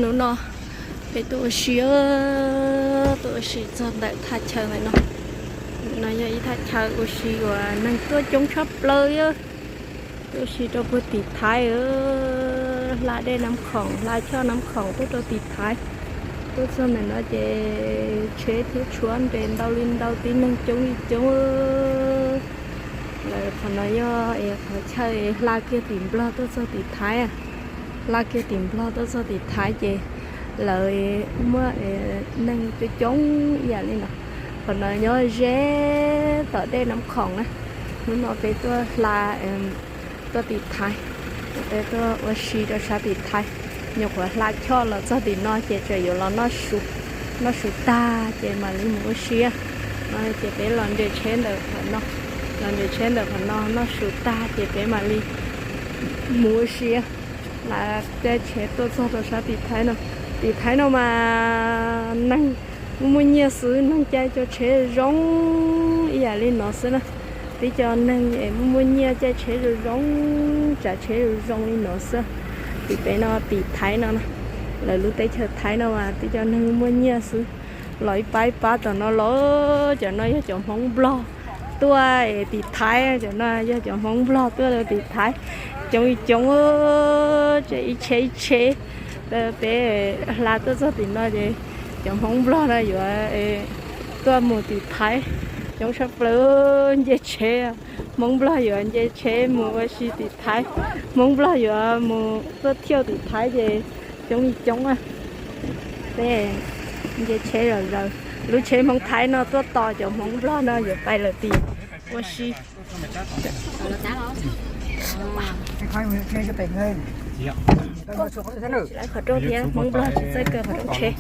Hnub no peb tuaj ua si, tuaj ua si txog ntawm thaj chaw ntawm no. No yog ib thaj chaw ua si uas neeg tuaj coob tshaj plaws, tuaj ua si rau puag tim Thaib, hla dej Nab Khoom, hla choj Nab Khoom tuaj rau tim Thaib. Tuaj txog ntawm no ces tsheb thiab tshuab nres ntau li ntau, tib neeg coob li coob. Lawv qhov no yog qhov chaw hla kiag tim Nplog tuaj txog tim Thaib. Hla kiag tim Nplog tuaj txog tim Thaib ces lawv muaj neeg coob coob ib yam li no. Qhov no nyob ze tom dej Nab Khoom na. Hnub no peb tuaj hla tuaj tim Thaib, peb tuaj ua si rau sab tim Thaib. Nyuam qhuav hla choj los txog tim no ces tseem yuav los noj su tag ces mam li mus ua si. No ces peb los nres tsheb ntawm qhov no, los nres tsheb ntawm qhov no noj su tag ces peb mam li mus ua si. Hla caij tsheb tuaj txog rau sab tim Thaib no. Tim Thaib no mas neeg muaj muaj nyiaj xwb, neeg caij cov tsheb zoo ib yam li no xwb na. Tib co neeg es muaj muaj nyiaj caij tsheb zoo zoo, tsav tsheb zoo zoo li no xwb. Tim peb no tim Thaib no na, lawv lub teb chaws Thaib no mas tib co neeg muaj nyiaj xwb. Los ib pab ib pab tom no los, cov no yog cov Hmoob Nplog tuaj tim Thaib, cov no yog cov Hmoob Nplog tuaj tim Thaib. Coob ib coob, tseem ib tsheb ib tsheb. Peb hla tuaj txog tim no ces cov Hmoob Nplog no yuav tuaj mus tim Thaib. Coob tshaj plaws, nce tsheb. Hmoob Nplog yuav nce tsheb mus ua si tim Thaib. Hmoob Nplog yuav mus tuaj thiaj tim Thaib ces coob ib coob. Peb nce tsheb zom zaws, lub tsheb Hmoob Thaib no tuaj tos cov Hmoob Nplog no yuav pais lawm tim ua si. Lawv qhov rooj thiab Hmoob Nplog tsis txawj kaw qhov rooj tsheb.